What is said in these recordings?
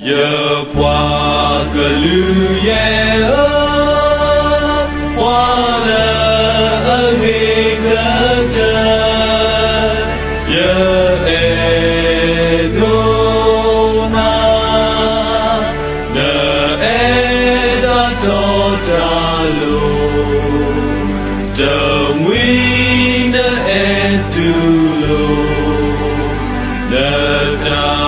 ယပှၤကလုာ်ယဲၢ်ဧၢ, ပှၤလၢအဂ့ၤကတၢၢ် ယအဲၣ်ဒိးနၤ, နအဲၣ်တၢ်တီတၢ်လိၤ, တမှံၤနအဲၣ်တူၢ်လိာ် နတၢ်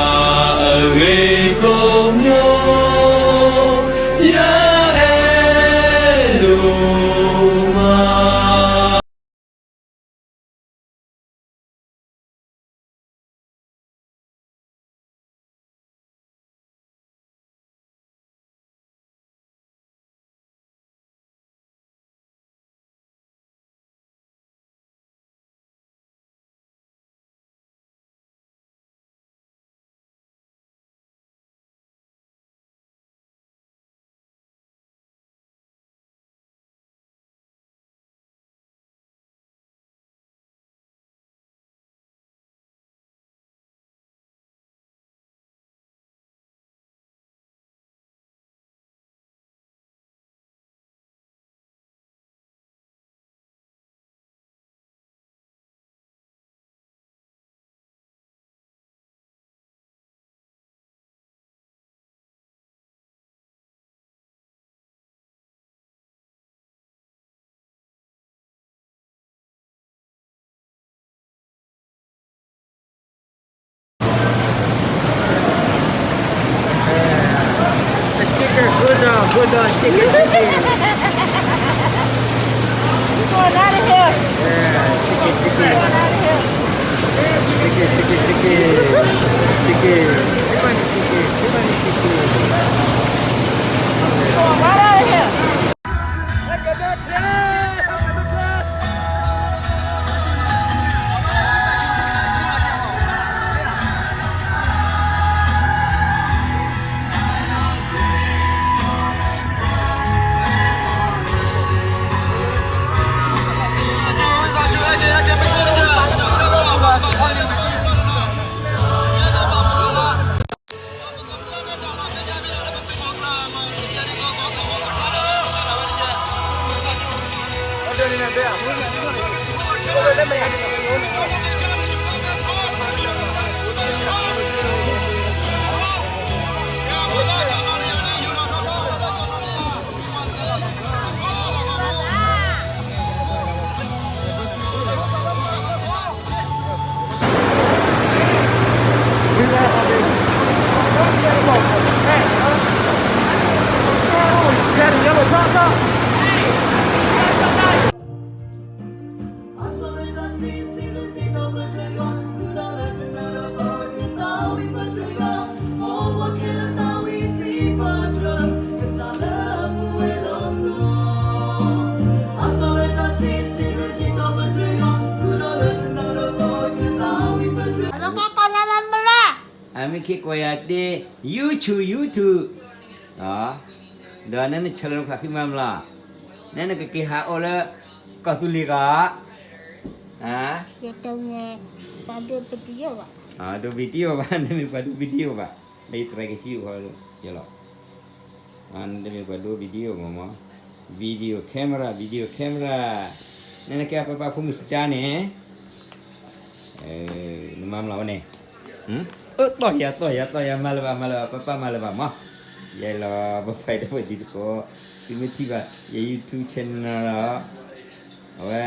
အဂ့ၤကိးမံၤ ယအဲၣ်ဒိးမး. Chicken, good dog, good dog, chicken, chicken. You going out of here. Yeah, chicken, chicken. You going out of here. Chicken, chicken, chicken. Chicken. Everybody chicken, everybody chicken. You going right out of here. Hello, ကီကီနမမလၢ အမ့ၢ်ခံကိးယၤတ့ YouTube YouTube ဒီးနနဆၢလၢနဖးခံမၤမလီၤ, နနကက့ၤဟးအိၣ်လၢ ကီၢ်သူလ့ၤကီး, ယတမ့ၢ်ပှၤဒိ video ဘၣ်, ဒိ video ဘၣ်, နမ့ၢ်ပှၤဒိ video ဘၣ်, လၢယတြဲၤကဟံးအိၣ်ဃီလၢယလီၤ. နတမ့ၢ်ပှၤဒိ video မးမး, video camera, video camera, နနကဲပပၢ်ဖိမုၣ်စတၢ်န့ၣ် နမၤမလီၤဝဲန့ၣ်, အၢ တီၢ်ယၤ တီၢ်ယၤ တီၢ်ယၤ မၤလၢၤဘၣ် မၤလၢၤဘၣ် ပပၢ်မၤလၢၤဘၣ်မး, ယဲလီၤ ပပၢ်ဒီပုၢ်ဝဲၢ်တံၤသကိး, သုမ့ၢ်ထံၣ်ဘၣ် ယ YouTube channel လီၤ, အဝဲ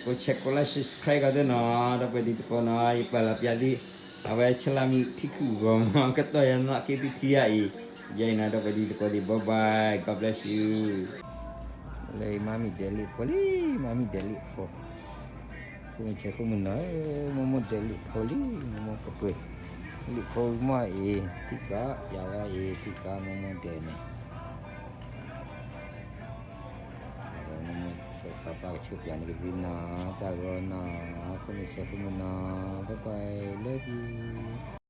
ကိး share ကိး like subscribe ကီးသ့ၣ်နီၤ, ဒီပုၢ်ဝဲၢ်တံၤသကိးနီၤ, ယပာ်လီၤပျးသု, အဝဲဆလါမုၢ်ထံခုၣ်ဂီၤမး ကတီၢ်ယၤနီၣ်က့သုထံယါအံၤ, ယဲအံၤနီၤ ဒီပုၢ်ဝဲၢ်တံၤသကိးသ့ၣ် bye bye, God bless you. လၢယမါမ့ၢ်ဒဲးလံာ်ဖိလံ, မါမ့ၢ်ဒဲးလံာ်ဖိ, ဃုမုၢ်ဆဲးဃုမုၢ်နီၤ, မိၢ်မိၢ်ဒဲးလံာ်ဖိလံ, မိၢ်မိၢ်ကပှ့ၤ, လံာ်ဖိမ့ၢ်အံၤ ထံၣ်ကီး ယၤဝဲအံၤ ထံၣ်ကီး မိၢ်မိၢ်ဒဲးန့ၣ်, မိၢ်မိၢ်ပၢ်ပၢ်ကဆိၣ်ပျးန့ၣ်ကသ့နီၤ, တၢ်ဂီၤနီၤ, ဃုမုၢ်ဆဲးဃုမုၢ်နီၤ, bye bye, love you.